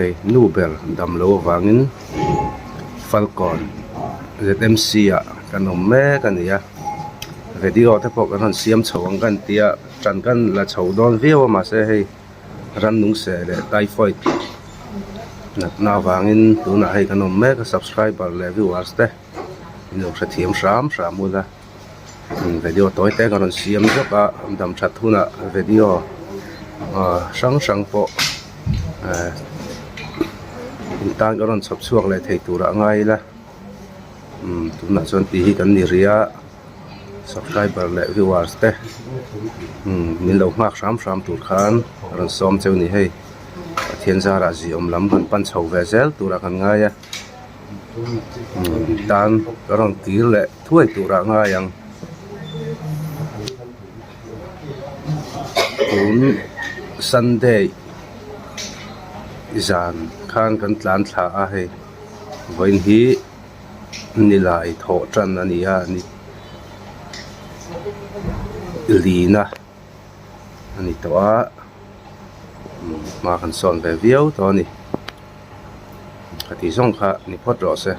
hei nu ber dam loh avangin falkawn zmc ah kan awm mek a ni a video te pawh kan rawn siam chho ang kan tia tan kan la chho dawn viau a mahse hei rannung seh leh typhoid natna avangin tunah hei kan awm mek a subscriber leh viewers te in lo hrethiam hram hram ula. Video tawi te ka rawn siam zawk a dam that hunah video hrang hrang pawh eh in tan ka rawn chhawp chhuak leh thei turah a ngai ila umm tunah chuan tih hi kan ni rih a subscriber leh viewers te umm min lo nghak hram hram tur khan a rawn sawm cheu a ni hei Pathian zarah ziawm lam kan pan chho ve zel turah kan ngai a. Tan ka rawn kir leh thuai turah ngai ang. Tun Sunday zan khan kan tlan thla a hei vawiin hi nilai thawh tan a ni a ni lina a ni tawh a hma kan sawn ve viau tawh a ni. Ka tih zawng kha ni phawt rawh se.